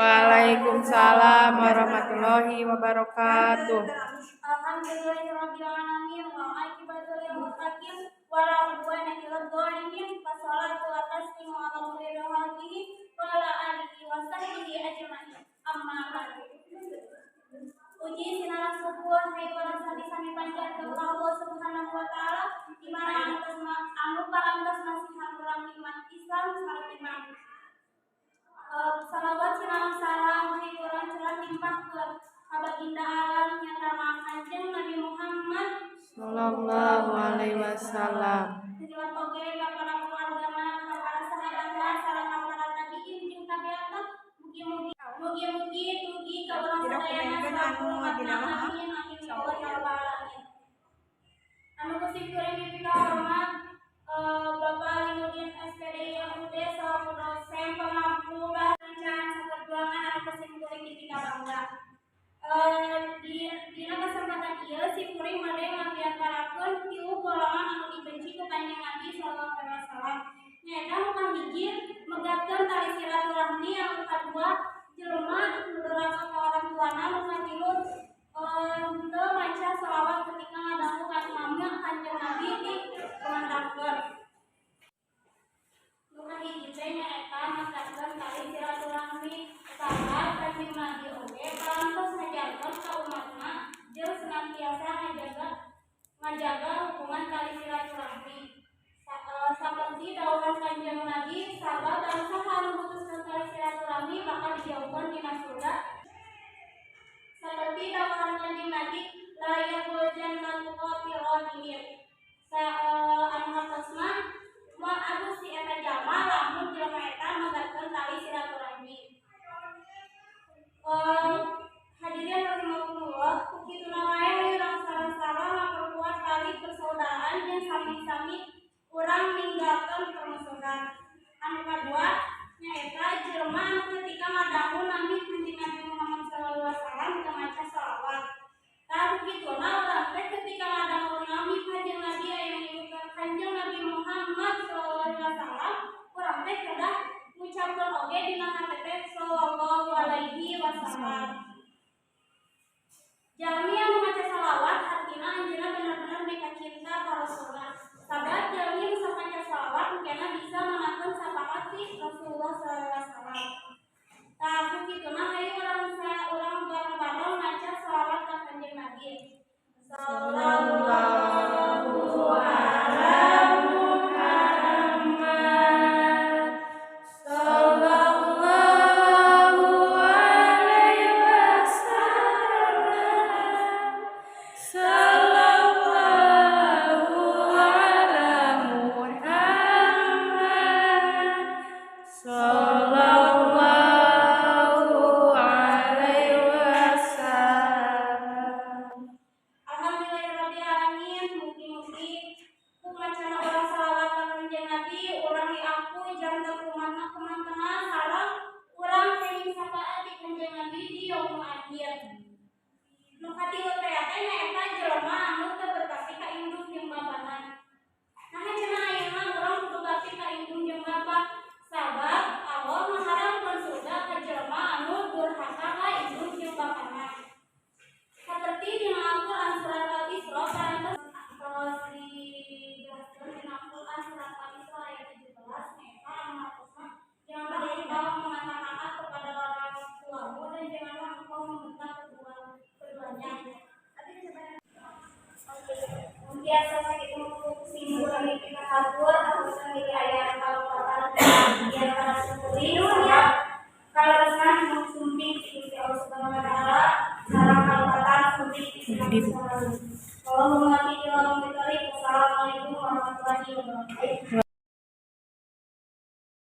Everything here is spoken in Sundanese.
Waalaikumsalam warahmatullahi wabarakatuh. Alhamdulillahirabbil alamin wal aqibatu lil muttaqin wala udwana illal zalimin, wassalatu wa taslimu ala khairil khalqihi wa ala alihi wa sahbihi ajma'in. Amma ba'du. Puji sinareng syukur hayu urang sami-sami panjatkeun ka Allah Subhanahu wa Taala, di mana anu parantos masihan urang nikmat Islam sareng iman. Salawat sinareng salam hayu urang curah limpahkeun ka baginda alam, nyaeta Kanjeng Nabi Muhammad Sallallahu alaihi wasallam. Sejauh oge ka para keluargana, ka para sahabatna, sareng ka para tabiin jeung tabiat. Mugi-mugi mugi-mugi dugi ka urang sadayana selaku umatna. Amin amin ya Allah ya rabbal alamin. Anu ku simkuring dipikahormat Bapak Alimuddin SPdI MUD selaku dosen pemampu rencana saperjuangan, anu ku simkuring dipikabangga. Dina kesempatan ieu simkuring bade ngabiantarakeun tilu golongan anu dibenci ku Kanjeng Nabi sallallahu alaihi wasallam. Nyaeta nu kahiji, megatkeun tali silaturahmi, anu kadua, jelema nu durhaka ka orang tuana, nu katilu, teu maca selawat ketika ngadangu nami Kanjeng Nabi dikumandangkeun. Nu kahiji teh nyaeta megatkeun tali silaturahmi, sabab Kanjeng Nabi oge parantos ngajarkeun ka umatna jeung senantiasa ngajaga ngajaga hubungan tali silaturahmi. Saperti dawuhan Kanjeng Nabi, sabab barang saha anu mutuskeun tali silaturahmi bakal dijauhkeun tina surga. Seperti dawuhan Kanjeng Nabi, la yadkhulul jannata qati'u rahimin. Anu hartosna moal aduh si eta jalma lamun jelema eta megatkeun tali silaturahmi. Hadirin rahimakumullah, ku kituna wae urang sareng-sareng memperkuat tali persaudaraan jeung sami-sami urang ninggalkeun permusuhan. Anu kadua nyaeta jelema anu ketika ngadangu nami Kanjeng Nabi Muhammad sallallahu alaihi wasallam teu maca shalawat. Tah, kituna urang teh ketika ngadangu nami Kanjeng Nabi aya nyebutkeun Kanjeng Nabi Muhammad sallallahu alaihi wasallam, urang teh kedah ngucapkeun oge dina hate teh sallallahu alaihi wasallam. Jalmi anu maca salawat hartina anjeunna bener-bener mika cinta ka Rasulullah. Sabab jalmi nu sok maca salawat engkena bisa meunangkeun syafaat ti Rasulullah sallallahu alaihi wasallam. Tah, ku kituna hayu urang bareng-bareng maca salawat ka Kanjeng Nabi. Sallallahu ala Muhammad. Sallallahu alaihi wasallam. Sallallahu ala Muhammad. Sallallahu alaihi wasallam. Alhamdulillahirabbil alamin. Mugi-mugi ku macana urang salawat ka Kanjeng Nabi, urang diampun janten umatna kumantena, sareng urang kenging syafaat ti Kanjeng Nabi di yaumul akhir. Nu katilu teh teh nyaeta jelema anu teu berbakti ka indung jeung bapana. Nah, cenah ayeuna urang kudu bakti ka indung jeung bapa, sabab Allah ngaharamkeun surga ka jelema anu durhaka ka indung jeung bapana. Seperti dina Al-Qur'an surat Al-Isra, parantos terus dijelaskeun dina Al-Qur'an surat Al-Isra ayat 17, nyaeta anu hartosna, "Janganlah engkau mengatakan maaf kepada orang tuamu dan janganlah engkau membentak keduanya." Biasa sakitu simkuring pikahatur, hapunten bilih aya kalepatan di antara simkuring. Kaleresan sumping ti Gusti Allah Subhanahu wa Taala, sareng kalepatan sumping ti Gusti.